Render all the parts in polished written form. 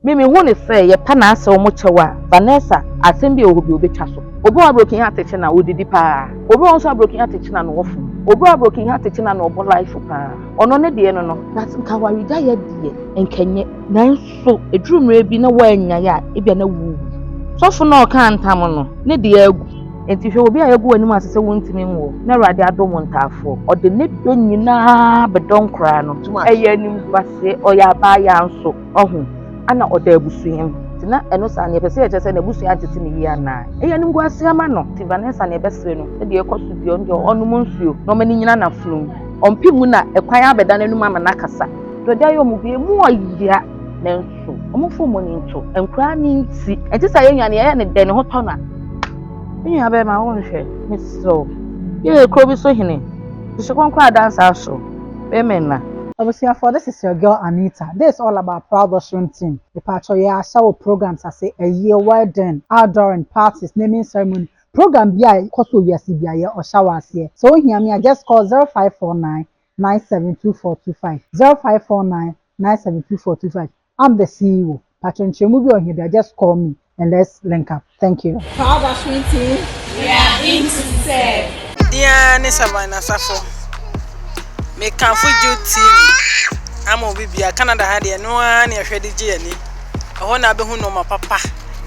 Me me hu no sɛ yɛpa n'asɛw mo kyɛw a Vanessa asɛm bi a ɛwɔ hɔ bi obetwa so. Obi wɔ hɔ a broken heart kye no a odidi paa. Obi wɔ hɔ nso a broken heart kye no a na ɔfom. Obi wɔ hɔ a broken heart kye no a na ɔbɔ life paa. Ɔno ne deɛ no no. But nka awaregyaeɛ deɛ nka nyɛ. Nanso ɛduru mmerɛ bi na woannyae a ebia na worewu. Sɔfo no a ɔkaa ntam no ne deɛ agu. Enti hwɛ obi a yɛagu w'anim ase sɛ wontumi nwo, na Awurade adom wo ntaafoɔ. Ɔde ne dɔ nyinaa bɛdɔ nkoraa no. Ɛyɛ animguaseɛ, ɔyɛ abaayaa nso, ɔho, ana ɔda abusua mu. Nti na ɛno saa no yɛpɛ sɛ yɛkyerɛ sɛ n'abusua antete no yie anaa? Ɛyɛ animguaseɛ ma no. Nti Vanessa nea yɛbɛsrɛ no sɛ deɛ ɛkɔ so biara ɔno deɛ ɔnnom nsuo na ɔma no nyina n'afono mu. Ɔmpɛ mu na ɛkwan abɛda n'anom ama no akasa. Deɛ ɔde ayɛ wɔn bi, emu ɔya nanso wɔmfa wɔn ani nto nkoraa no nti. Ɛnte sɛ yɛn nua no yɛyɛ no dɛ ne ho tɔ no a. Me nua bɛrima wonhwɛ mesrɛ wo. Yɛyɛ kuro bi so hene. Hyehye kronkron adanse aso. Amen na. Abusuafoɔ this is your girl Anita this is all about proud ushering team mepaakyɛw yɛ ahyɛ wɔ programs ase ayie wedding outdooring parties naming ceremony program bi a ɛkɔ so wɔ wiase bia yɛ ɔhyɛ wɔ aseɛ sɛ wohia me a just call 0549 972425 0549 972425 I'm the CEO pakyɛw nkyerɛmu bi a ohia bia just call me and let's link up thank you. Proud Ushering Team, we are in to serve. Me din ara ne Savannah Safo. Mekamfo Jude TV ama obi biara. Canada ha deɛ ɛno ara na yɛhwɛ de gye yɛn ani. Ɛhɔ na wobɛhu nnoɔma papa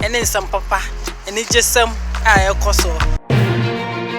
ne nsɛm papa, anigyesɛm a ɛrekɔ soɔ.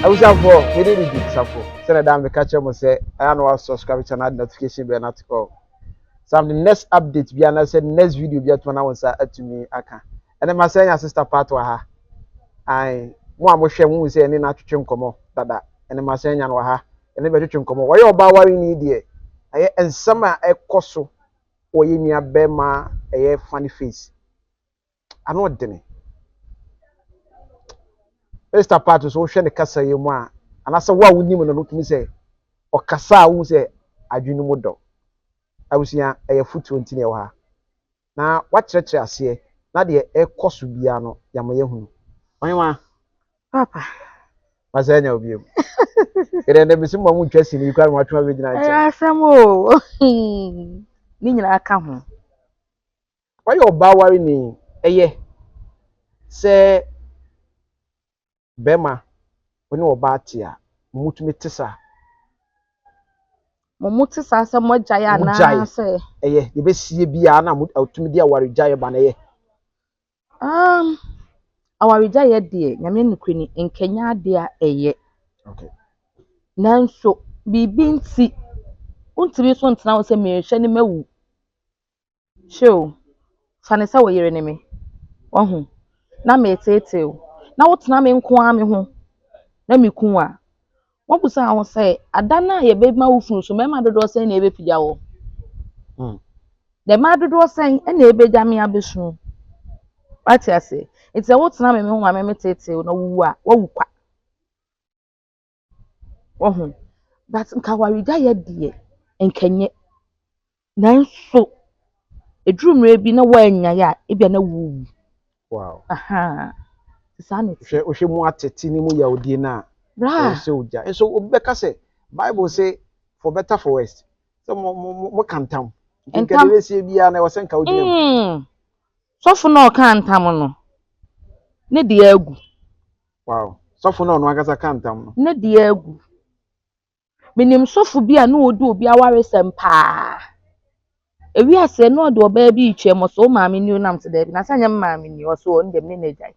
Abusuafoɔ, mede ne di safo sɛdeɛ daa meka kyerɛ mo sɛ ɛyɛ na wa subscribe channel add notification bell na to all some the next update bi anaasɛ next video bi atuma na wo nsa atumi aka ɛnɛ ma sɛ nya sister part wɔ ha ae mo a mohwɛ mo hu sɛ ɛne no atwetwe nkɔmmɔ dada ɛnɛ ma sɛ nya no wɔ ha ɛne bɛtwetwe nkɔmmɔ wɔyɛ ɔbaa ware ni deɛ ɛyɛ nsɛm a ɛkɔ so wɔ yɛ nua bɛrima ɛyɛ funny face ano ɔdene Mr. Part so wohwɛ ne kasa yi mu a anaasɛ wo a wonim no no tumi sɛ ɔkasa a wohu sɛ adwene mu dɔ abusua ɛyɛ fotuo nti na ɛwɔ ha na wakyerɛkyerɛ aseɛ na deɛ ɛkɔ so biara no yɛama yɛahunu ɔhema Papa. Masa anya wo bio. Ɛdɛ ndɛ mesi mo a montwa sini yi koraa na moatwe abɛgyina Ɛyɛ nkyɛn. asɛm o. Ne nyinaa ka ho. Wayɛ ɔbaa wareni ɛyɛ sɛ bɛrima wo ne ɔbaa te a motumi te saa. Mo mo te saa sɛ moagyae Mogyae. anaasɛ? Ɛyɛ yɛbɛsie biara na mo tumi de awaregyaeɛ ba no ɛyɛ. Um, awaregyaeɛ deɛ, Nyame nokorɛ ni, nkɛnyɛ adeɛ a ɛyɛ. Okay. Nanso, biribi nti, wontumi nso ntena hɔ sɛ merehwɛ ne mawu. Hwɛ o, fa no sɛ wo yere ne me. Wahu? Na mereteetee wo. Na wotena me nko ara me ho na meku wo a, woabisa wo ho sɛ, ada no a yɛbɛma wo funu so, mmarima dodoɔ sɛn na ɛbɛpagya wo? Mm. Na mmaa dodoɔ sɛn na ɛbɛgya me abɛsu? Wate ase? Nti sɛ wotena me ho ma me meteetee wo na wowu a, woawu kwa. Wahu? But nka awaregyaeɛ deɛ, nka nyɛ. Nanso, ɛduru mmerɛ bi na woannyae a, ebia na worewu. Wow. Aha. Saa na ɛte. Hwɛ wohwɛ mu atete ne mu yawdie no a, Bra. ɛwɔ sɛ wogya. Nso obi bɛka sɛ Bible say for better for worse. Sɛ mo mo mo mo ka ntam. Nti nka Ntam. deɛ ɛbɛsie biara na ɛwɔ sɛ nka wogyina mu. Sɔfo no a ɔkaa ntam no, ne deɛ agu. Wow. Sɔfo no a ɔno ankasa ka ntam no. Ne deɛ agu. Menim sɔfo bi a na ɔdi obi awaresɛm paa. Ewiase na ɔde ɔbaa bi retwam ɔsɛ wo maame ni o nam sɛ daabi na sɛ nyɛ me maame ni ɔsɛ ɔno deɛ me ne no agyae.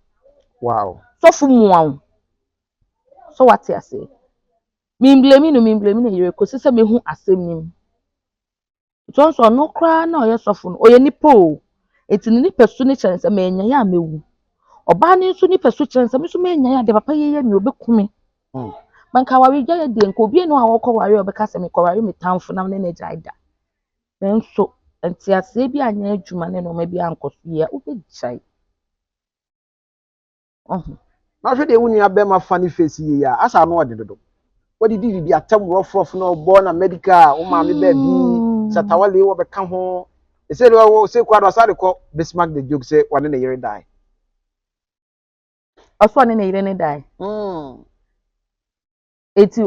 Wow. Sɔfo mua wo. So wate aseɛ. Memblame no memblame ne yere kɔsi sɛ mehu asɛm no mu. Nti ɔno nso ɔno koraa na ɔyɛ sɔfo no ɔyɛ nipa o. Nti ne nipa su no kyerɛ no sɛ manyae a mewu. Ɔbaa no nso nipa su kyerɛ no sɛ me nso manyae a deɛ papa yi yɛ me ɔbɛku me. Ma nka awaregyaeɛ deɛ nka obi ani hɔ a wɔkɔware a ɔbɛka sɛ mekɔware me tamfo na me ne no agyae da. Nanso nteaseɛ bi anyɛ adwuma ne nneɛma bi ankɔ so yie a wobɛgyae. Ɔho. Na hwɛ deɛ wo nua bɛrima fa ne face yie a asa ano ɔde dodo. Wadidi didi atam rɔfrɔf na ɔbɔ na medical wo maame baabi Shatawale wɔbɛka ho. Ɛsɛ de wɔ sɛ kɔ ado asa de kɔ Bismarck the joke sɛ wɔne ne yere die. Ɔsɔ ne ne yere ne die. Eti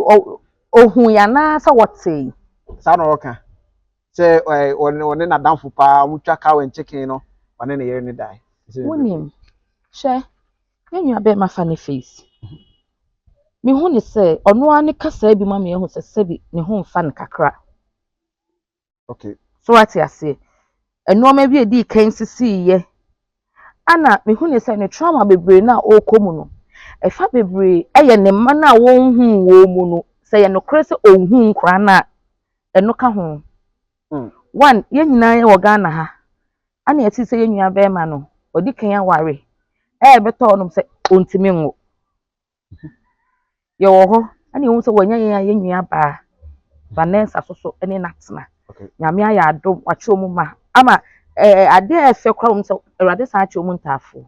ohun ya naa sɛ wɔte. Saa na ɔka sɛ ɛɛ ɔne n'adamfo paa wɔn twa cow and chicken no, ɔne ne yere ne die. Wonim, hwɛ, yɛn nua bɛrima fa ne face. Mehu ne sɛ ɔno ara ne kasa bi ma me ehu sɛ sɛbi ne ho mfa no kakra. So wate aseɛ, nneɛma bi a edi kan sisi yɛ ana mehu ne sɛ ne trauma bebree na ɔrekɔ mu no, ɛfa bebree ɛyɛ ne mma no a wɔnhu wɔn mu no. Sɛ yɛ nokorɛ sɛ ɔnhu nkora no a, ɛno ka ho. One, yɛn nyinaa yɛ wɔ Ghana ha ana yɛte sɛ yɛn nua bɛrima no ɔdi kan aware, ɛyɛ bɛtɔ ɔnom sɛ ɔntumi nwo. Yɛwɔ hɔ ɛna ehu sɛ wɔnyɛ yɛn a yɛn nua baa Vanessa soso ɛne n'atena. Nyame ayɛ adom, wakyɛ wɔn ma ama adeɛ a ɛfɛ koraa wɔn sɛ Awurade san akyɛ wɔn ntaafoɔ.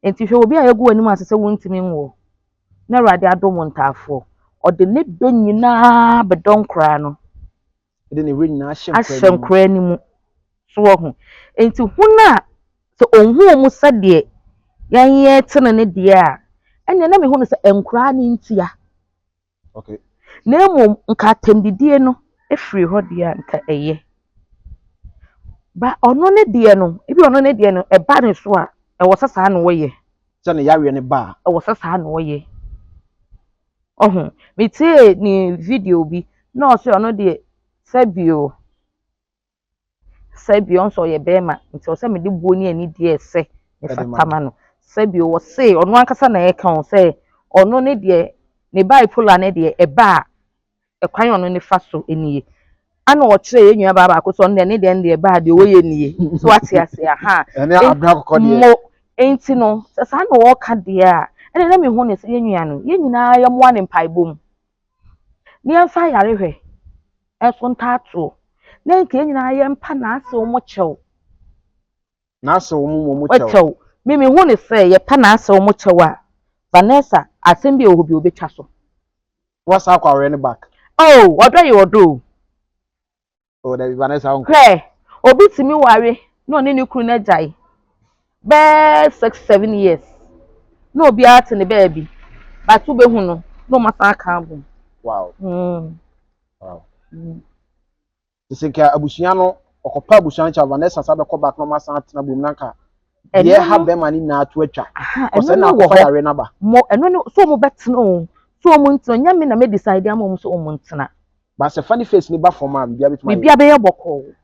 Nti hwɛ, obi a yɛgu w'anim ase sɛ wɔntumi nwo na Awurade adom wɔn ntaafoɔ, ɔde ne dɔ nyinaa bɛdɔ nkoraa no. Ɛde ne werɛ nyinaa ahyɛ ahyɛ nkoraa no mu so wɔ ho. Nti hun a sɛ ɔnhu wɔn sɛdeɛ yɛn yɛ te no ne deɛ a, ɛnneɛ na mehu no sɛ nkoraa no ntia. Na mmom nka atɛmdidie no efiri hɔ deɛ a, nka ɛyɛ ba ɔno ne deɛ no, ebi ɔno ne deɛ no ɛba ne so a, ɛwɔ sɛ saa na wɔyɛ. Sɛ ne yareɛ ne ba. Ɛwɔ sɛ saa na wɔyɛ. Ɔho metie ne video bi na ɔsɛ ɔno deɛ, sɛbio sɛbio, ɔnso ɔyɛ bɛrima nti ɔsɛ mede buo ne ani deɛ ɛsɛ ne Ɛde ma. Fata ma no sɛbio, wɔse ɔno ankasa na ɛka ho sɛ ɔno ne deɛ, ne bipolar ne deɛ ɛba a, ɛkwan a ɔno ne fa so nie. Ana ɔkyerɛ yɛn nua baa baako sɛ ɔno deɛ, ne deɛ no deɛ ɛba a, deɛ wɔyɛ nie so, ate ase aha. Ɛne abena kɔkɔ deɛ. Mo nti no sɛ saa na wɔka deɛ a, ɛna na mehu ne sɛ yɛn nua no, yɛn nyinaa yɛmmoa ne mpaebɔ mu ne yɛmfa ayarehwɛ ɛnso ntaatoɔ na nka yɛn nyinaa yɛmpa n'ase wɔn kyɛw. N'asɛ wɔn mu wɔn kyɛw. Wɔkyɛw me, mehu ne sɛ yɛpa n'ase wɔn kyɛw a, Vanessa, asɛm bi a ɛwɔ hɔ bi obɛtwa so. Wasa akɔ awareɛ ne back. Oh, ɔdɔ yɛ ɔdɔ o. Oh, dabi, Vanessa nkɔ. Hwɛ, obi tumi ware na ɔne ne kunu no agyae bɛɛ 6, 7 years na obiara te ne baabi, but wobɛhu no na ɔmo asan aka abom. Wow. Sɛ nka abusua no ɔkɔpa abusua no kyɛ, Vanessa sa bɛkɔ back na ɔmo asan atena bom na nka deɛ Ɛno ɛha no bɛrima no nyinaa to atwa. Aha, kɔsɛ ɛno na no wɔ akɔfa hɔ. yareɛ no aba. Mo ɛno no so ɔmo bɛtena o, so ɔmo ntena, nyɛ me na me decide ama ɔmo sɛ ɔmo ntena. Ba sɛ funny face ne ba fam a, biribiara bɛtumi ayɛ. Biribiara bɛyɛ bɔkɔɔ.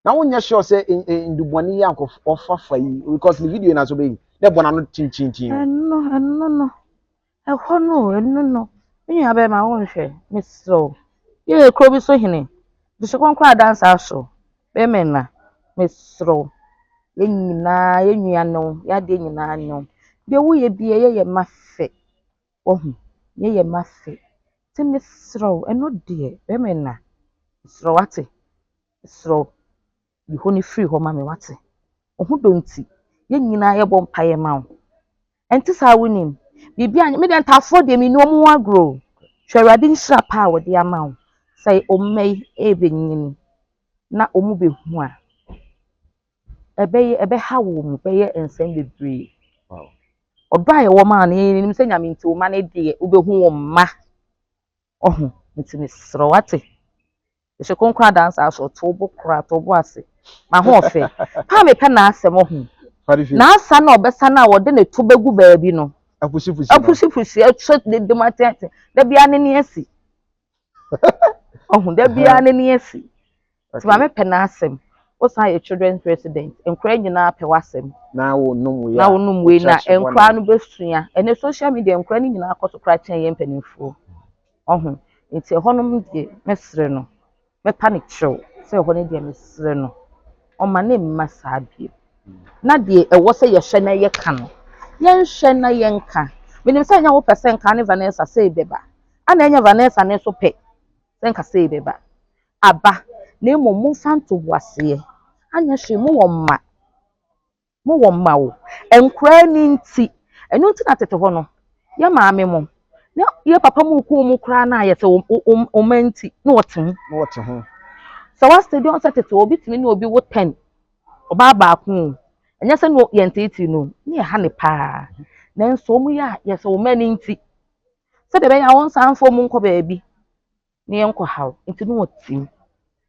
Na wonyɛ sure sɛ ndubɔne yi a nkɔf ɔfa fa yi, because ne video na so bɛyi na ɛbɔ n'ano kyinkyinkyin. Ɛno no ɛhɔ no o, ɛno no me nua bɛrima wonhwɛ, mesrɛ wo, yɛyɛ kuro bi so hene de hyɛ kɔnkɔn adansa aso bɛrima na mesrɛ wo, yɛn nyinaa yɛn nua ne wo, yɛadeɛ nyinaa ne wo, deɛ woyɛ bia yɛyɛ ma fɛ wɔho, yɛyɛ ma fɛ, nti mesrɛ wo, ɛno deɛ bɛrima na mesrɛ wo, wate, mesrɛ wo, yi hɔ no firi hɔ ma me, wate, wo ho dɔ nti yɛn nyinaa yɛbɔ mpaeɛ ma wo. Ɛnte saa? Wonim biribi a me deɛ, ntaafoɔ deɛ menni ɔmo ho agorɔ o. Hwɛ, Awurade nhyira pa a wɔde ama wo sɛ ɔmma yi ɛrebɛnyini na ɔmo bɛhu a, ɛbɛyɛ ɛbɛha wɔ mu, bɛyɛ nsɛm bebree. Ɔdɔ a yɛwɔ maa no, yɛnim sɛ Nyame nti wo ma no deɛ wobɛhu wo mma ɔho, nti mesrɛ wo, wate, ɛhyɛ kronkron adansa so, to wo bo koraa, to wo bo ase ma ho ɔfɛ paa, mepɛ n'asɛm ho. Funny face. N'asa na ɔbɛsa no a wɔde ne to bɛgu baabi no. Apusipusi no. Apusipusi atwa dedem atɛntɛn da biara ne asi ɔho, da biara ne ne asi nti maame pɛ n'asɛm. Wosan yɛ children president, nkora nyinaa pɛ w'asɛm. Na wo nom wei na a, wonom wei na wokyerɛkyerɛ nkora bɔne. No bɛsua ɛnɛ social media, nkora no nyinaa kɔ so koraa kyɛn yɛn mpanimfoɔ ɔho, nti ɛhɔnom deɛ mɛsrɛ no, mɛpa ne kyerɛw sɛ ɛhɔ no deɛ mesrɛ no, ɔma ne mma saa bio, na deɛ ɛwɔ sɛ yɛhwɛ na yɛka no, yɛnhwɛ na yɛnka. Menim sɛ ɛnyɛ wo pɛ sɛ nka ne Vanessa sɛ bɛba ana ɛnyɛ Vanessa ne nso pɛ sɛ nka sɛ bɛba aba, na mmom momfa ntoboaseɛ anyɛ hwee. Mowɔ mma, mowɔ mma o, nkoraa ni nti ɛno nti na tete hɔ no yɛ maame mo. Na yɛ papa mu kɔn mu koraa na ayɛ sɛ wɔn nti na wɔte ho. Na wɔte ho. Sɛ wasɛ deɛ ɔsɛ tete obi tumi ne obi wo 10, ɔbaa baako o. Ɛnyɛ sɛ no yɛn teetee no ne yɛ ha ne paa. Nanso wɔn yɛ a yɛ sɛ wɔn ani nti. Sɛdeɛ ɛbɛyɛ a wɔn nsan mfa wɔn nkɔ baabi ne yɛn nkɔ haw nti na wɔte mu.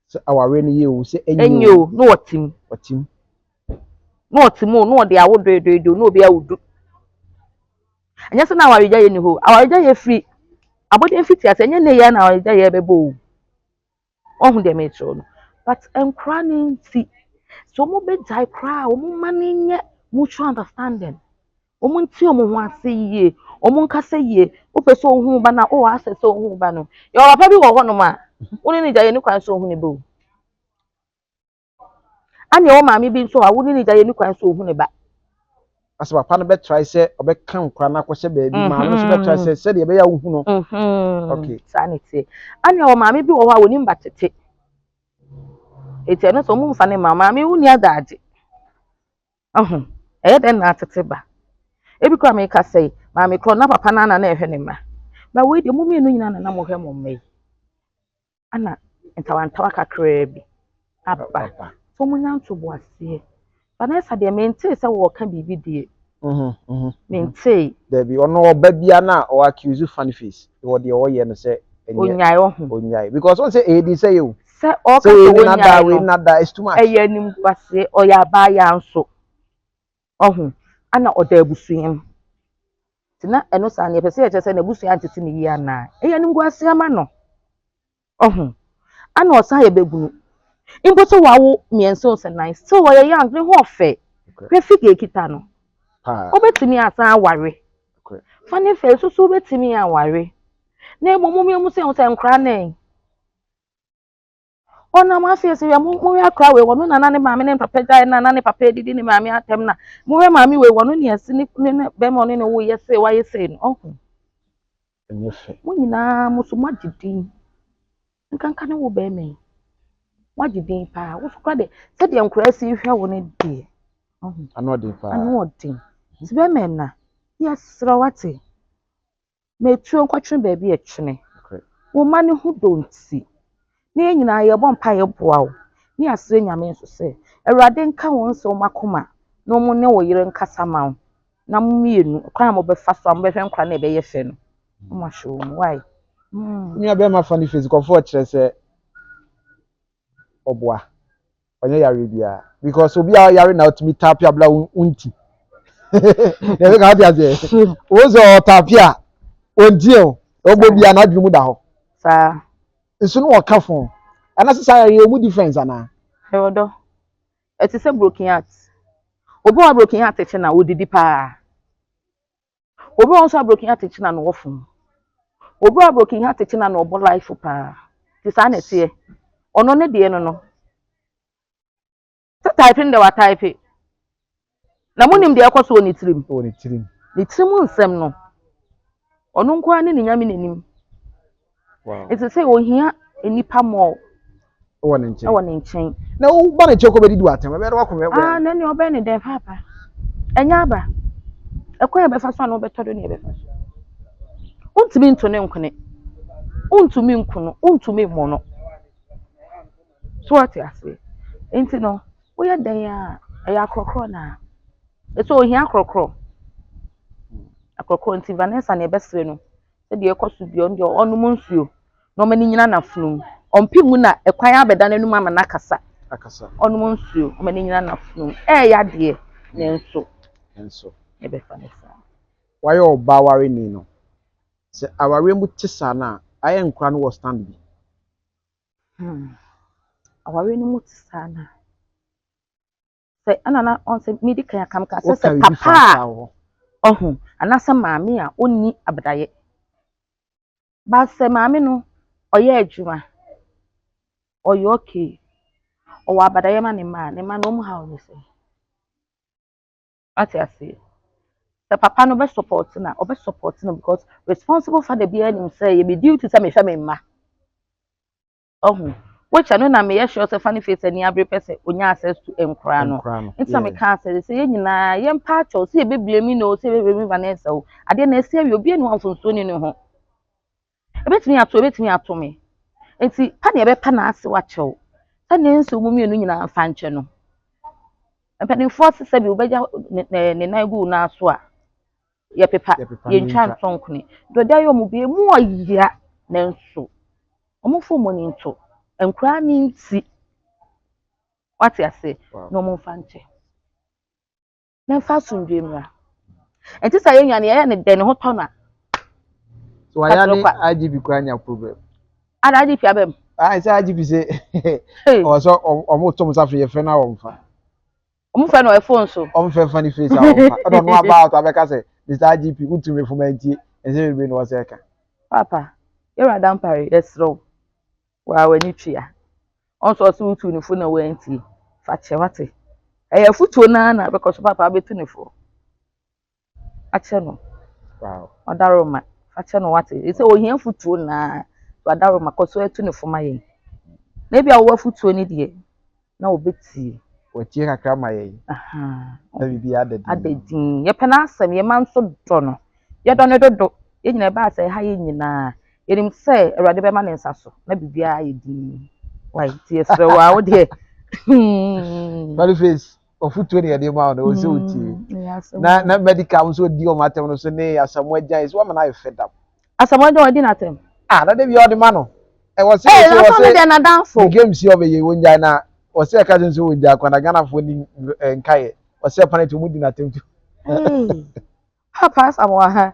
Sɛ awareɛ no yie o, sɛ ɛnyɛ Ɛnyɛ o, na wɔte mu. Wɔte mu. Na wɔte mu o, na wɔde awo doedoedo na obi awo du. Ɛnyɛ sɛ na awaregya yɛ ni hɔ. Awaregya yɛ firi abɔdeɛ mfiti ase. Ɛnyɛ ne yɛ na awaregya yɛ bɛbɔ o. Ɔho deɛ mekyerɛw no. But nkora no nti, sɛ wɔn bɛgyae koraa a, wɔn mma no nyɛ mutual understanding. Wɔn nti wɔn ho ase yie. Wɔn nkasa yie. Wopɛ sɛ ohun ba na ɔwɔ asɛ sɛ ohun ba no. Yɛwɔ papa bi wɔ hɔnom a, wo ne ne gya yɛ ne kwan sɛ ohun ne ba o. Ana ɛwɔ maame bi nso a wo ne ne gya yɛ ne kwan sɛ ohun ne ba. Asɛ papa no bɛtrae sɛ ɔbɛka nkora no akɔhyɛ baabi, maame no nso bɛtrae sɛ sɛdeɛ ɛbɛyɛ a wohu no. Okay. Saa ne teɛ. Ana ɛwɔ maame bi wɔ hɔ a wɔnim ba tete. Eti ɛno nso wɔn mfa ne ma maame wo ni adagye. Ɔho ɛyɛ dɛn na atete ba. Ebi kora meka sɛ maame korɔ na papa nana na ɛhwɛ ne mma. Ba wei deɛ mo mmienu nyinaa na na mohwɛ mo mma yi. Ana ntawantawa kakraa bi aba. Aba. So mo nya ntoboaseɛ. Vanessa deɛ, mente sɛ wɔɔka biribi deɛ. Mente. Dabi, ɔno ɔba bia na ɔwɔ accuse Funny Face wɔ deɛ ɔyɛ no sɛ ɛnyɛ. Onyae ɔho. Onyae because ɔn sɛ ɛyɛ di sɛ yɛ o. Sɛ ɔka sɛ sɛ wei ne nada wonyae wei no. ne nada, it's too much. Ɛyɛ animguaseɛ. Ɔyɛ abaayaa nso. Ɔho ana ɔda abusua mu. Nti na ɛno saa no yɛpɛ sɛ yɛkyerɛ sɛ n'abusua antete ne yie anaa. Ɛyɛ animguaseɛ ama no. Ɔho ana ɔsan yɛ bɛgunu. Mpo sɛ wawo mmiɛnsa o sɛ nan, still ɔyɛ young, ne ho ɔfɛ. Hwɛ figure ekita no. Paa. Wobɛtumi asan aware. Funny Face nso so wobɛtumi aware. Na mmom mo mmienu sɛ sɛ nkora nɛn. Ɔnam afei sɛ yɛ mo mohwɛ akora wei, wɔno nana ne maame ne papa gyae na na ne papa adidi ne maame atɛm, na mohwɛ maame wei, wɔno ne ɛsi ne bɛrima ɔne ne wo yɛ sei wayɛ sei no ɔho. Ɛnyɛ fɛ. Mo nyinaa mo so moagye din. Nkanka ne wo bɛrima yi. Moagye din paa. Wo so kora de sɛdeɛ nkora si hwɛ wo ne deɛ. Ɔho. Ano ɔden paa. Ano ɔden. Nti bɛrima ɛna yɛsrɛ wate. Metuo nkɔtwene baabi ɛtwene. Wo mma ne ho dɔ nti. Na yɛn nyinaa yɛbɔ mpa yɛboa wo. Ne yɛasrɛ Nyame nso sɛ Awurade nka wɔn nsɛm wɔn akoma na wɔn ne wo yere nkasa ma wo. Na mo mmienu kwan a mobɛfa so a mobɛhwɛ nkora na ɛbɛyɛ fɛ no. Na mo ahwɛ wɔn mu. Why? Nua bɛrima Funny Face, nkɔfoɔ kyerɛ sɛ ɔboa ɔnyɛ yare biara because obi a ɔyare na ɔtumi taape abla wonti na ɛbɛka wate aseɛ wo sɛ ɔtaape a ɔntie o, ɔbɔ bia n'adwene mu da hɔ. Saa. Nso no ɔka fo ɛna sɛ saa yɛ ɔmu difference anaa? Ɛwɔ dɔ. Ɛte sɛ broken heart. Obi wɔ broken heart akyi na odidi paa. Obi wɔ nso a broken heart akyi na na ɔfom. Obi wɔ broken heart akyi na na ɔbɔ life paa. Te saa na ɛteɛ. Ɔno ne deɛ no. Sɛ type no deɛ wa type. Na monim deɛ ɛkɔ so wɔ ne tirim. Wɔ ne tirim. Ne tirim nsɛm no. Ɔno nko ara ne ne Nyame n'anim. Nti sɛ ohia nipa mɔ Wɔ ne nkyɛn. Ɛwɔ ne nkyɛn. Na woba ne nkyɛn kɔ bɛdidi wɔ atɛm ɛbɛyɛ dɛ wakɔ mɛ. Ah, na nea ɔbɛn ne dɛn paapa. Ɛnyɛ aba. Ɛkwan a ɛbɛfa so a na ɔbɛtɔ do ne ɛbɛfa so. Wontumi nto ne nkone. Wontumi nku no, wontumi mmɔ no. So wɔte aseɛ. Nti no, woyɛ dɛn a ɛyɛ akorɔkorɔ na ɛsɛ ohia akorɔkorɔ. Akorɔkorɔ nti Vanessa na ɛbɛsrɛ no sɛdeɛ ɛkɔ so bi, ɔno deɛ ɔnom nsuo na ɔma ne nyina n'afono mu. Ɔmpe mu na ɛkwan abɛda n'anum ama n'akasa. Akasa. Ɔnom nsuo ɔma ne nyina n'afono mu. Ɛɛyɛ adeɛ nanso Nso. ɛbɛfa ne saa. Wayɛ ɔbaa wareni no. Sɛ awareɛ mu te saa no a, ayɛ nkora no wɔ stand bi. Awareɛ no mu te saa na sɛ ɛna na ɔn sɛ medi kan aka mka sɛ Woka sɛ biribi papa fa a saa wɔ hɔ. Ɔho anaasɛ maame a ɔnni abadaeɛ ba, sɛ maame no ɔyɛ adwuma, ɔyɛ okay, ɔwɔ abadaeɛ ma ne mma a, ne mma no ɔmu haw ne sɛ wate aseɛ sɛ papa no bɛ support na ɔbɛ support no because responsible father biara nim sɛ yɛ me duty sɛ mehwɛ me mma. Ɔho which ɛno na meyɛ sure sɛ Funny Face ani abere pɛ sɛ onya access to nkora no. Nkora no. Nti na meka sɛ yɛn nyinaa yɛmpa akyɛw sɛ yɛbɛbie mi na o sɛ yɛbɛbie mi Vanessa o, adeɛ na ɛsi awie, obi ani wɔ mfonsuo ni ne ho. Ebetumi ato, ebetumi ato me. Nti pa nea ɛbɛpa n'ase wakyɛw. Sɛnea nso mu mmienu nyinaa mfa nkyɛ no. Mpanimfoɔ se sɛbi wobɛgya ne nan gu wo nan so a, yɛpepa, Yɛpepa yɛntwa ne nto nkone. Deɛ ɔde ayɛ ɔmo bi emu ɔya nanso ɔmo mfa ɔmo ani nto. Nkoraa ne nti wate ase na ɔmo mfa nkyɛ. Na mfa asomdwe mmra. Nti sɛ yɛn nua no yɛyɛ ne dɛ ne ho tɔ no a, So wayɛ ne Katorokwa. IGP kura nya problem. Ada IGP abɛm. Ah, sɛ IGP sɛ Hey, ɔwɔ sɛ ɔmo tom safo yɛfrɛ no a wɔmfa. Ɔmo fɛ no ɛ phone so. Ɔmo fɛ funny face a wɔmfa. Ɛna ɔno aba out abɛka sɛ Mr IGP wotumi fo ma ntie ɛnsɛ bebree na wɔsɛ ɛka. Papa, yɛwura Dampare, yɛserɛ wo. Waa w'ani tua. Ɔnso ɔsɛ wotu ne fo na wantie. Fa kyɛ wate. Ɛyɛ afutuo naa na bɛkɔ so papa abɛtu ne fo. Akyɛ no. Ɔdaroma. Fa kyɛ no wate. Ɛsɛ ohia afutuo naa. Wadaroma kɔ so atu ne fo ma yɛn. Na ebi a wɔwɔ afutuo ne deɛ na wɔbɛtie. Wɔtie kakra ma yɛn na biribi ada din. Ada din. Yɛpɛ n'asɛm, yɛn mma nso dɔ no. Yɛdɔ no dodo. Yɛn nyinaa ɛbaa sɛ ɛha yɛn nyinaa. Yɛnim sɛ Awurade bɛma ne nsa so na biribiara yɛ din. Wai, nti yɛsrɛ wo a wo deɛ. Funny face ɔfutuo ne yɛde ma wo no ɔsɛ wotie. Na medical nso di ɔmo atɛm no so ne Asamoah Gyan so wama no ayɛ fed up. Asamoah Gyan ɔdi n'atɛm. Ah, na de bi ɔde ma no. Ɛwɔ sɛ Ee, ɛsɛ na wɔ sɛ ɔno sɛ deɛ n'adamfo. the game si ɔbɛyɛ wɔn gyae na wɔsɛ ɛka sɛ nso wɔn gyae kwan na Ghanafoɔ ni nkaeɛ wɔsɛ ɛpa ne ti wɔn di n'atɛm tu. Hey, Papa Asamoah ha.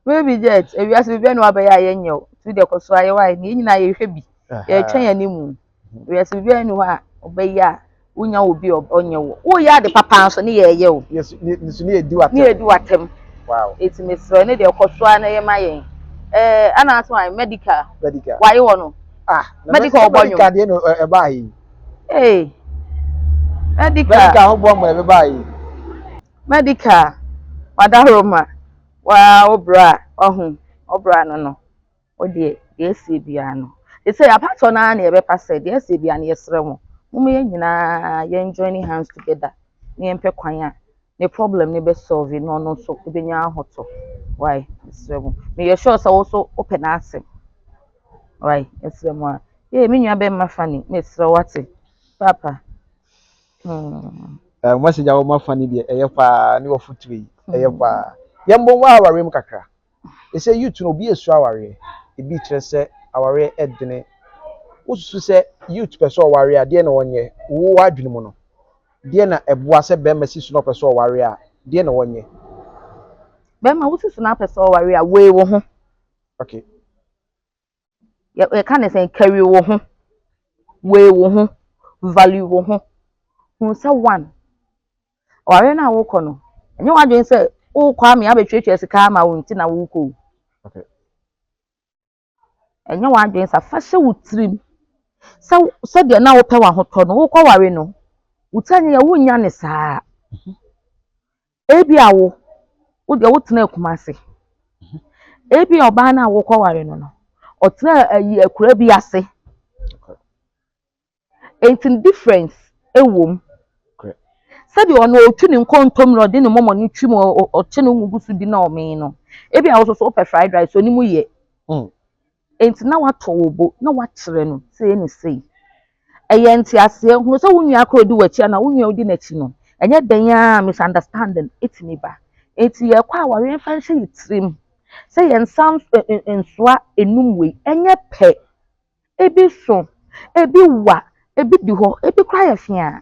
Baby Jet, ewiase biribiara na wabɛyɛ a yɛnyɛ o. Tu deɛ kɔ so ayɛ wa ne yɛn nyinaa yɛhwɛ bi. Yɛtwɛn yɛn anim. Ewiase biribiara ni hɔ a ɔbɛyɛ a wonya obi a ɔnyɛ wo. Woyɛ ade papa nso ne yɛyɛ o. Yes, ne so ne yɛ di w'atɛm. Ne yɛ di w'atɛm. Eti mesrɛ ne deɛ kɔ so a na yɛ ma yɛn. Ɛna aso ayɛ medical. Medical. Wayɛ wɔ no. Ah, na Medical ɔbɔ nnwom. Medical deɛ no ɛbaa yi. Ee. Medical. Medical ho bɔ mmɔ ɛbɛbaa yi. Medical. Wadaroma. Waa wo bra ɔho ɔbra no. O deɛ deɛ esie biara no. Sɛ apatɔ naa na yɛbɛpa sɛ deɛ esie biara no yɛsrɛ mo. Mo yɛn nyinaa yɛn join hands together. Na yɛmpɛ kwan a ne problem ne bɛ solve na ɔno nso ebenya ahotɔ. Wai, mesrɛ mo. Meyɛ sure sɛ wo so wopɛ n'asɛm. Wai, mesrɛ mo a. Ee, me nua bɛmma Funny, mesrɛ wate. Papa. Message a wɔma Funny deɛ ɛyɛ paa ne wɔfotuo yi ɛyɛ paa. Yɛn bɔ wɔ awareɛ mu kakra. Ɛsɛ youth no obi esu awareɛ. Ebi kyerɛ sɛ awareɛ ɛdene. Wosusu sɛ youth pɛ sɛ ɔware a deɛ na wɔnyɛ wo adwene mu no. Deɛ na ɛboa sɛ bɛrima si so na ɔpɛ sɛ ɔware a deɛ na wɔnyɛ. Bɛrima wosi so na apɛ sɛ ɔware a wei wo ho. Yɛka ne sɛ carry wo ho. Wei wo ho. Value wo ho. Hu sɛ one. Ɔware no a wokɔ no, ɛnyɛ w'adwene sɛ wokɔ ame abɛtwatwa sika ama wo nti na wokɔ o. Ɛnyɛ w'adwene sa fa hyɛ wo tirim. Sɛ sɛdeɛ na wopɛ w'ahotɔ no, wokɔ ware no, wo ti anyɛ yɛ wonnya ne saa. Ebi a wo deɛ wotena Kumase. Ebi a ɔbaa no a wokɔ ware no, ɔtena ayi akura bi ase. Enti difference ɛwɔ mu. Sɛdeɛ ɔno ɔtwi ne nkontom na ɔde ne mɔmɔ ne twi mu ɔkye ne ho gu so di na ɔmee no. Ebi a wososo wopɛ fried rice onim yɛ. Enti na watɔ wo bo na wakyerɛ no sei ne sei. Ɛyɛ nteaseɛ hunu sɛ wo nua koro di w'akyi anaa wo nua di n'akyi no. Ɛnyɛ dan a misunderstanding etumi ba. Enti yɛkɔ aware yɛmfa nhyɛ yɛ tirim sɛ yɛn nsa nsoa enum wei ɛnyɛ pɛ. Ebi so, ebi wa, ebi di hɔ, ebi koraa yɛ fea.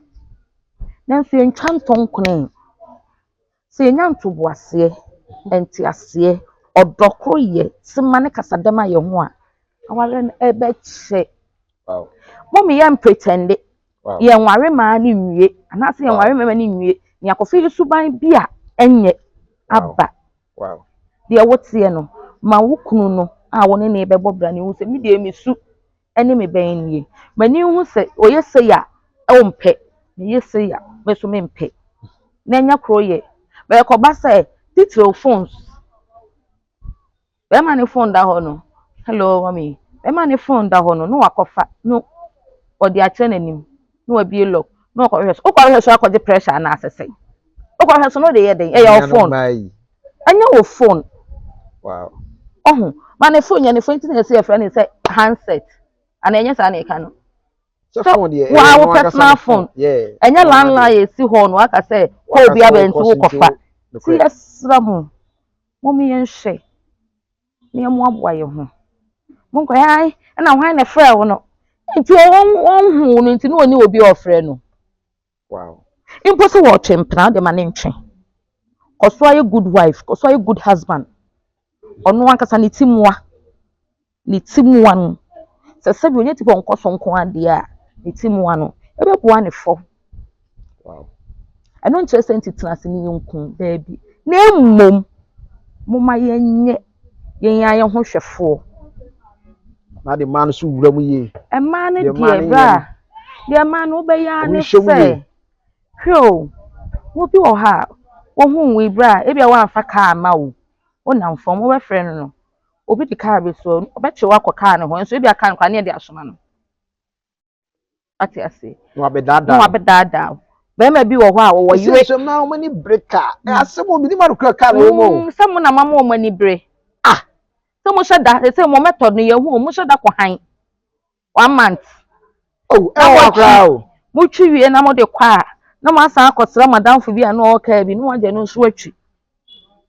Nanso yɛntwa ntɔ nkone. Sɛ yɛnya ntoboaseɛ, nteaseɛ, ɔdɔ koro yɛ tema ne kasadɛm a yɛn ho a, aware no ɛbɛkyɛ. Mɔmi yɛn pretend. Yɛn nware mmaa ne nwie anaasɛ yɛn nware mmarima ne nwie. Nea akɔfo yi suban bi a ɛnyɛ aba. Deɛ woteɛ no, ma wo kunu no a wo ne ne bɛbɔ bra ne hu sɛ mi deɛ mi su ɛne me bɛn nie. M'ani hu sɛ ɔyɛ sei a ɛwompɛ, meyɛ sei a me nso mempɛ. Na ɛnyɛ koro yɛ. Bɛkɔba sɛ titiriw phones. Bɛrima ne phone da hɔ no, hello mami. Bɛrima ne phone da hɔ no, na wakɔfa no ɔde akyerɛ n'anim na wabie lock na ɔkɔhwɛ so. Wokɔhwɛ so akɔgye pressure anaasɛ sɛn? Wokɔhwɛ so na ɔde yɛ den? Ɛyɛ wo phone. Ɛnyɛ wo phone. Ɔho. Ma ne phone yɛ ne phone nti na yɛsɛ yɛfrɛ no sɛ handset. Ana ɛnyɛ saa na ɛka no? Sɛ So, phone deɛ wo ɛyɛ a ɔno wo ankasa personal ne phone. Yeah. Ɛnyɛ ɔno landline adeɛ. esi hɔ no aka sɛ kɔ Waka obi sɛ abɛn nti wokɔ so nti wokɔfa. wo Ti nokorɛ. yɛsrɛ mo, mom yɛnhwɛ na yɛmmoaboa yɛn ho. Monkɔ yɛ ae ɛna hwan na ɛfrɛ wo no. Nti ɔnhu no nti na ɔne obi a ɔfrɛ no. Mpo sɛ wɔtwe mpena wode ma ne ntwe. Kɔ so ayɛ good wife, kɔ so ayɛ good husband. Ɔno ankasa ne ti mua. Ne ti mua no. Sɛ sɛbi onye ti pɔnkɔ so nko adeɛ a, ne ti mua no, ɛbɛboa ne fɔ. Ɛno nkyerɛ sɛ nti tena ase ne yɛnku daabi. Na mmom, momma yɛnyɛ yɛn ara yɛn ho hwɛfoɔ. Na de mmaa no so wura mu yie. Mmaa no Deɛ mmaa deɛ no bra, yɛ no. deɛ mmaa no wobɛyɛ ara Ɔmo ne nhyɛ mu sɛ, yie. hwɛ o, obi wɔ hɔ a, wohuu wo yi bra a, ebia woamfa kaa amma wo, wonam fam, wobɛfrɛ no no, obi de kaa bɛsi hɔ, ɔbɛkye wo akɔ kaa no ho, nso ebia kaa no koraa ne yɛde asoma no. Ate ase. Na wabɛdaadaa Na wo. wabɛdaadaa wo. Bɛrima bi wɔ hɔ a wɔwɔ Ɛsɛ yere. nso mmaa wɔn ani bere kaa. Ɛ asɛm o, menim ade kora kaa na ɛwɔ mu o. Sɛ mo na mama wɔn ani bere. Ah! Sɛ mo hyɛ da, sɛ mo method no yɛhu o, mo hyɛ da kɔ han. 1 month. Oh, Na ɛwɔ wɔtwe. koraa o. Motwi wie na mode kɔ a, na mo asan akɔsra mo adamfo bi a na ɔwɔ kaa bi, na wɔagye no nso atwi.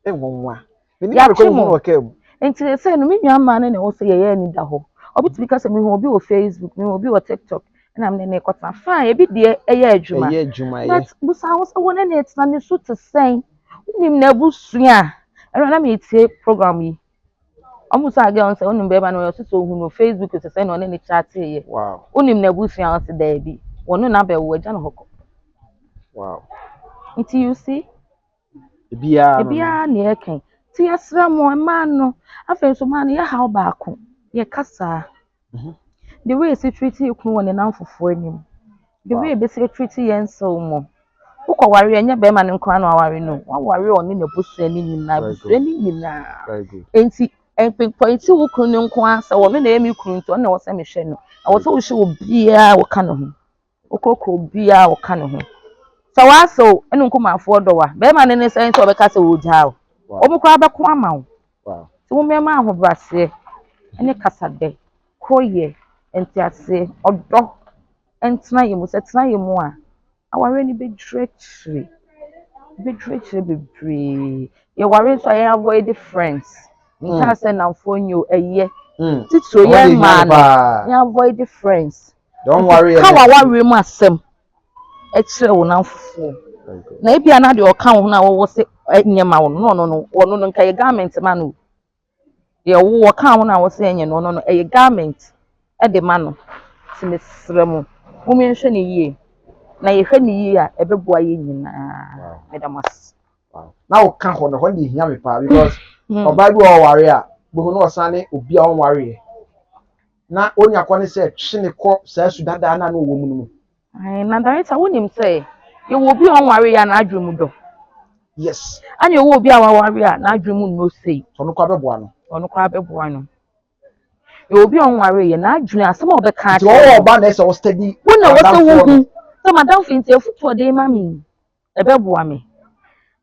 Ɛnwanwa. Menim ade Yɛakye kora mehu mo. no wɔ kaa mu. Nti sɛ no me nua mmaa no na ɛwɔ sɛ yɛyɛ ani da hɔ. Obi tumi ka sɛ mehu obi wɔ Facebook, mehu obi wɔ TikTok, ɛna mene ne kɔtena. Fine, ebi deɛ ɛyɛ adwuma. Ɛyɛ adwuma ɛyɛ. But busa ho sɛ wɔn ne tena ne so te sɛn. Wonim n'abusua a, ɛno na metie program yi. Ɔmo sɛ girl sɛ wonim bɛrima no ɔyɛ sɛ ohun no Facebook sɛ sɛ na ɔne ne chat yɛ. Wonim n'abusua a ɔse daabi. Wɔno na abɛwo agya no hɔ kɔ. Nti you see, Ebiara no no. ebiara na ɛka. Nti yɛsrɛ mo mmaa no, afei nso mmaa no yɛhaw baako, yɛkasa. The way esi treat yɛ kunu wɔ ne namfofoɔ anim. The way ebesi treat yɛn nsew mo. Wokɔware ɛnyɛ bɛrima no nko ara na waware no. Waware ɔne n'abusua no nyinaa, Very abusua good. no nyinaa. Very good. Nti mpɔnti wo kunu no nko ara sɛ ɔno na ɛyɛ me kunu nti ɔno na ɛwɔ sɛ mehwɛ no. Ɛwɔ sɛ wohyɛ obiara a wɔka ne ho. Wokorokoro obiara a wɔka ne ho. Sɛ w'asew ɛne nkumafoɔ dɔ wa, bɛrima no ne sɛn sɛ ɔbɛka sɛ wɔgyaa wo. Wɔn koraa bɛko ama wo. Nti wo mmarima ahobrɛaseɛ ne kasadɛ, koroyɛ, nteaseɛ, ɔdɔ ntena yɛn mu. Sɛ tena yɛn mu a, awareɛ no bɛduru akyire. Bɛduru akyire bebree. Yɛware nso a yɛn avoid friends. Nkaa sɛ nnamfoɔ nyɛ o, ɛyɛ. Titiri Ɔmo yɛn de hia mmaa no no, paa. yɛn avoid friends. Deɛ ɔnware yɛ Ka no. w'awareɛ mu asɛm ɛkyerɛ wo namfofoɔ. Very good. Na ebia na deɛ ɔka wo ho na wɔwɔ sɛ ɛnyɛ ma wo no, na ɔno no, ɔno no nka yɛ garment ma no. Deɛ wo wɔka wo na wɔ sɛ ɛnyɛ no, ɔno no ɛyɛ garment ɛde ma no. Nti mesrɛ mo, mom yɛnhwɛ no yie. Na yɛhwɛ no yie a, ɛbɛboa yɛn nyinaa. Meda mo ase. Na woka hɔ no, hɔ no deɛ hia me paa because ɔbaa bi wɔ ɔware a, bohu na ɔsan ne obi a ɔnware yɛ. Na onya kɔ ne sɛ twe ne kɔ saa su dadaa na na ɔwɔ mu no mu. Ae, na director wonim sɛ yɛwɔ obi a ɔnware yɛ a n'adwene mu dɔ. Ɛna yɛwɔ obi a waware a n'adwene mu nnɔ sei. Ɔno koraa bɛboa no. Ɔno koraa bɛboa no. Yɛwɔ obi a ɔnware yɛ n'adwene asɛm a ɔbɛka Nti ɔwɔ ɔba na ɛsɛ ɔsteady. Wo na wɔ sɛ madamfoɔ no. wohu sɛ madamfo nti afotu a ɔde ma me yi, ɛbɛboa me.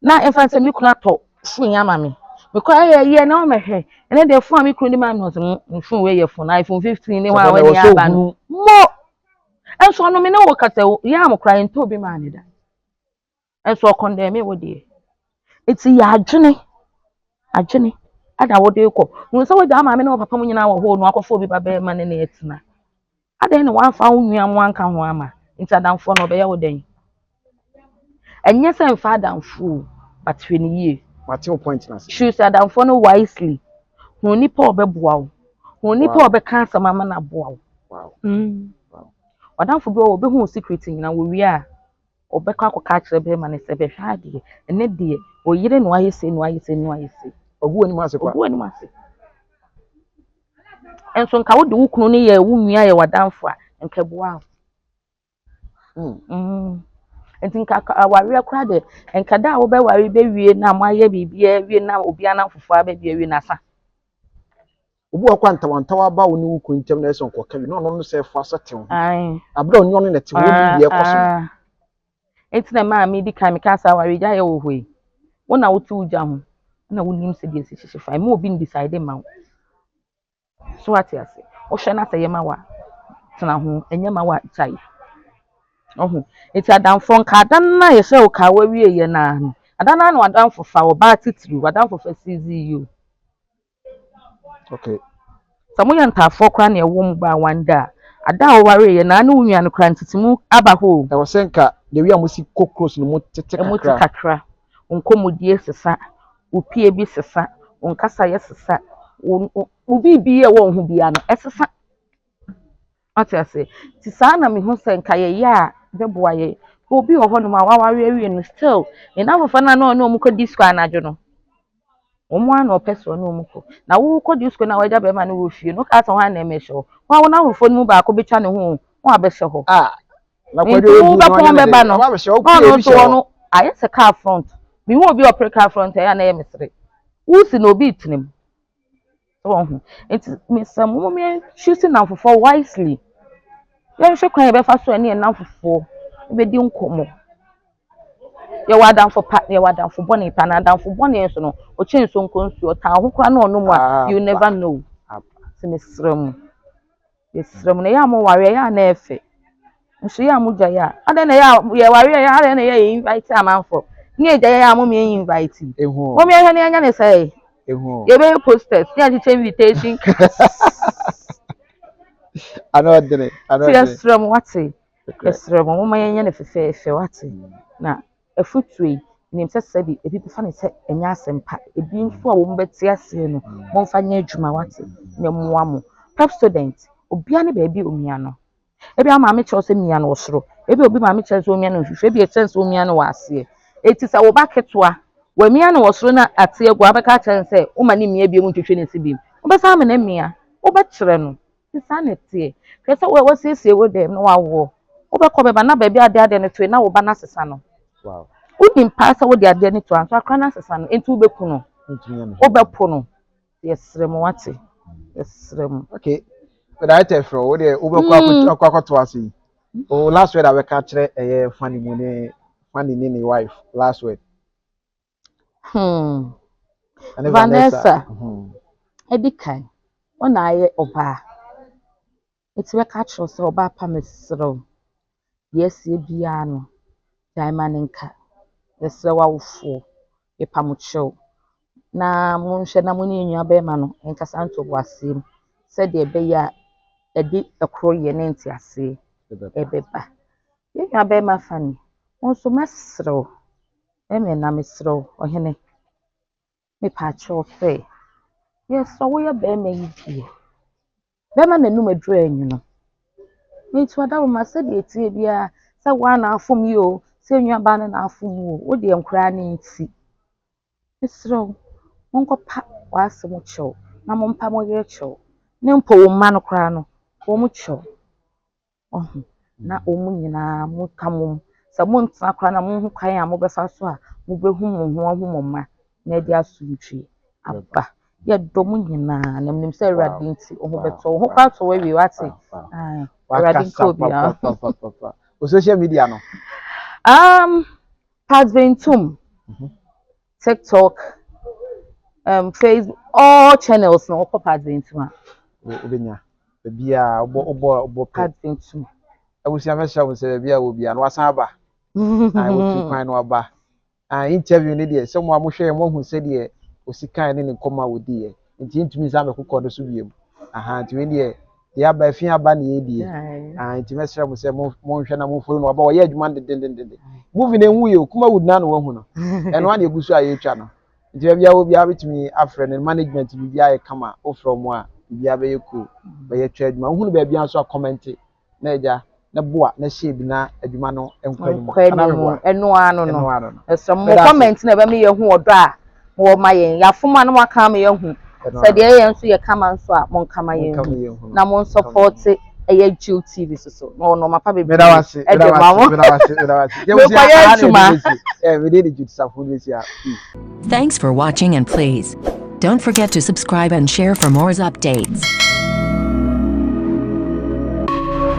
Na ɛmfa sɛ me kunu atɔ phone ama me. Mekɔ ɛyɛ yɛ na ɔmɛhwɛ. Ɛnɛ deɛ phone a me kunu de ma me no ɔsɛ phone wei yɛ phone iPhone 15 ne hɔ a Sɛ wani ɛwɔ sɛ aba no. ohunu. Mo! Ɛnso ɔno me ne wo kasa yɛ am koraa yɛntɔ obi maa ne da. Ɛnso ɔkɔndɛn me wo deɛ. Nti yɛ adwene adwene ɛna wode kɔ. Hu sɛ wogya maame ne wo papa mu nyinaa wɔ hɔ no akɔfa obi ba bɛrima ne ne ɛtena. Adɛn na wamfa wo nua mo anka ho ama? Nti adamfoɔ no ɔbɛyɛ wo dɛn? Ɛnyɛ sɛ mfa adamfo o, but hwɛ no yie. Mate wo point na ase. Choose adamfoɔ no wisely. Hu nipa a ɔbɛboa wo. Hu nipa a ɔbɛka asɛm ama no aboa wo. Ɔdamfo bi wɔ hɔ ɔbɛhu wo secret nyinaa wɔwie a ɔbɛkɔ akɔka akyerɛ bɛrima no sɛ bɛhwɛ adeɛ ɛnɛ deɛ ɔyere na wayɛ sei na wayɛ sei na wayɛ sei. Ɔgu w'anim ase kwa. Ɔgu w'anim ase. Nso nka wode wo kunu no yɛ wo nua yɛ w'adamfo a nka ɛboa wo. Nti nka awareɛ koraa deɛ nka da a wobɛware bɛwie na moayɛ biribiara awie na obiara namfofoɔ abɛbi awie na asa. Obi wɔ hɔ kɔ ntawantawa aba wo ne wo kunu ntam na ɛsɛ nkɔka bi na ɔno no sɛ ɛfa sɛ te ho. Ae. Abere a ɔne ɔno na te ho nim deɛ ɛkɔ so. Ah. Nti na maa mi di kan meka sɛ aware gya yɛ wɔ hɔ yi. Wo na wote wo gya ho na wonim sɛ deɛ esi hyehyɛ fa. Ɛma obi ndecide ma wo. So wate ase? Wohwɛ na sɛ ɛyɛ ma wo a, tena ho, ɛnyɛ ma wo a, gyae. Ɔho. Nti adamfoɔ nka ada no a yɛhyɛ wo kawa wieɛ no ara no, ada no ara na w'adamfo fa, ɔbaa titiriw, w'adamfo fa sizi yi o. Okay. Sɛ moyɛ ntaafoɔ koraa na ɛwɔ mu baa one day a, ada a wowareeɛ no ara ne wo nua no koraa ntetemu aba hɔ o. Ɛwɔ sɛ nka the way a mosi kɔ close no mo tete Ɛmu te kakra. kakra. Wo nkɔmmɔdie sesa, wo pie bi sesa, wo nkasayɛ sesa, wo wo wo biribi a ɛwɔ wo ho biara no ɛsesa. Wate ase? Nti saa na mehu sɛ nka yɛyɛ a bɛboa yɛn. Obi wɔ hɔnom a waware awie no still ne nnamfofoɔ no a na ɔne wɔn kɔ disco anadwo no, wɔn ara na ɔpɛ sɛ ɔne wɔn kɔ. Na wokɔ disco no a wagya bɛrima no wɔ fie no, wokaa sɛ hwan na ɛmmɛhyɛ hɔ? Hwan wo nnamfofoɔ no mu baako bɛtwa ne ho o, na wabɛhyɛ hɔ. Ah, na Nti kwadwo ebu na wobɛpɔn ɔnyɛ ne bɛba de. no, Ɔba abɛhyɛ hɔ, na wopue ɔno ebi nso hyɛ hɔ. ɔno ayɛ sɛ car front. Mehu obi a ɔpere car front a ɛyɛ a na ɛyɛ me sere. Wosi na obi retena mu. So wɔn ho. Nti mesrɛ mo mom yɛn choose nnamfofoɔ wisely. Yɛnhwɛ kwan a yɛbɛfa so a ɛne yɛn nnamfofoɔ bɛdi nkɔmmɔ. Yɛwɔ adamfo pa na yɛwɔ adamfo bɔne pa na adamfo bɔne nso no ɔkyɛ nsuo nkɔ nsuo ɔtaa ho koraa na ɔnom a you never know. Nti mesrɛ mo mesrɛ mo na ɛyɛ a moware ɛyɛ a na ɛyɛ fɛ. Nso yɛ a mogyae a adɛn na ɛyɛ a yɛware ɛyɛ adɛn na ɛyɛ a yɛ invite amanfoɔ ne yɛgyae ɛyɛ a mom yɛn invite. Mom yɛhwɛ na yɛnyɛ ne sɛ yɛbɛyɛ posters ne yɛakyekyɛ invitation cards. Nti yɛsrɛ mo wate yɛsrɛ mo momma yɛnyɛ no fɛfɛɛfɛ wate na afotuo yi menim sɛ sɛbi ebi bɛfa no sɛ ɛnyɛ asɛm pa ebi nso a wɔn bɛte aseɛ no momfa nyɛ adwuma wate na ɛmmoa mo. Pepsodent obiara ne baabi a omia no. Ebi a maame kyerɛ sɛ mia no wɔ soro ebi obi maame kyerɛ sɛ omia no mfimfini ebi ɛkyerɛ sɛ omia no wɔ aseɛ. Eti sɛ wo ba ketewa wamia no wɔ soro na ate agu a wobɛka akyerɛ no sɛ woma ne mmia bio mu ntwitwi ne se bio. Wobɛsan ama no amia wobɛkyerɛ no. Nti saa na ɛteɛ. Hwɛ sɛ wasiesie wo dɛm na wawoɔ. Wobɛkɔ bɛba na baabi a ade adeɛ no toe na wo ba no asesa no. Wonim paa sɛ wode adeɛ no to a nso akora no asesa no enti wobɛku no. Wobɛpo no. Yɛsrɛ mo wate. Yɛsrɛ mo. Okay. Director frɛ wo deɛ wobɛkɔ akɔ akɔto ase yi. O last word a bɛka kyerɛ ɛyɛ Fanny mu ne Fanny ne ne wife last word. Vanessa. Edi kan, wo na ayɛ ɔbaa. Nti bɛka akyerɛ wo sɛ ɔbaa pa mesrɛ wo. Deɛ asie biara no, gyae ma no nka. Yɛsrɛ w'awofoɔ, yɛpa mo kyɛw. Na monhwɛ na mo ne yɛn nua bɛrima no nkasa ntoboaseɛ mu sɛdeɛ ɛbɛyɛ a ɛde ɛkoroyɛ ne nteaseɛ ɛbɛba. Yɛn nua bɛrima Fanny, wo nso mɛsrɛ wo, ɛmɛ na mesrɛ wo, ɔhene, mepa akyɛw sɛ, yɛsrɛ woyɛ bɛrima yi deɛ, bɛrima n'anum aduru anwunu. Nti ɔdawoma sɛdeɛ ɛteɛ biara sɛ woa na afom yi o, sɛ nuabaa no na afom wo o, wo deɛ nkoraa ne nti. Mesrɛ wo, monkɔpa w'asɛm kyɛw na mompa mo yere kyɛw. Ne mpo wo mma no koraa no, wɔn kyɛw. Ɔho na wɔn nyinaa moka mom. Sɛ montena koraa na monhu kwan a mobɛfa so a mobɛhu mo ho ahu mo mma na ɛde asomdwie aba. Yɛdɔ mo nyinaa na menim sɛ Awurade nti wo ho bɛtɔ wo ho koraa tɔ wo awie wate. Awurade nka obiara. O social media no. Pat Bentum, TikTok, Facebook, all channels na wɔkɔ Pat Bentum a. Wobɛnya. Baabi a wobɔ wobɔ wobɔ pɛ. Pat Bentum. Abusua mɛhyɛ wo sɛ baabi a wɔ biara no wasan aba. Wotu kwan no aba. Interview no deɛ sɛ mo a mohwɛ yɛ moahu sɛdeɛ osi kan ne ne nkɔmmɔ a wɔdiiɛ. Nti yɛntumi nsan bɛkokɔ no so biom. Aha nti wei deɛ deɛ aba efi aba ne yɛdie. Nti mɛsrɛ mo sɛ monhwɛ na momfollow no waba wɔyɛ adwuma dendendenden. Movie no enwu yɛ o Kumawood na na wahu no. Ɛno ara na egu so a yɛretwa no. Nti baabi a wɔ biara bɛtumi afrɛ no management biribiara yɛ kama wofrɛ wɔn a biribiara bɛyɛ cool. Bɛyɛ twa adwuma. Wohunu baabi nso a comment na agya na boa na hyɛ bi na adwuma no nkɔ anim. Nkɔ anim. Ɛno ara no no. Ɛsɛ mo comment na ɛbɛma yɛhu ɔdɔ a mowɔ ma yɛn. Yɛafom a na moaka ama yɛahu. Sɛ deɛ ɛyɛ nso yɛ kama nso a monka ma yɛnhu. Na mo support ɛyɛ Jill TV so so. Na ɔno mapa bebree. Ɛde ma mo. Mekɔyɛ adwuma. Thanks for watching and please don't forget to subscribe and share for more updates.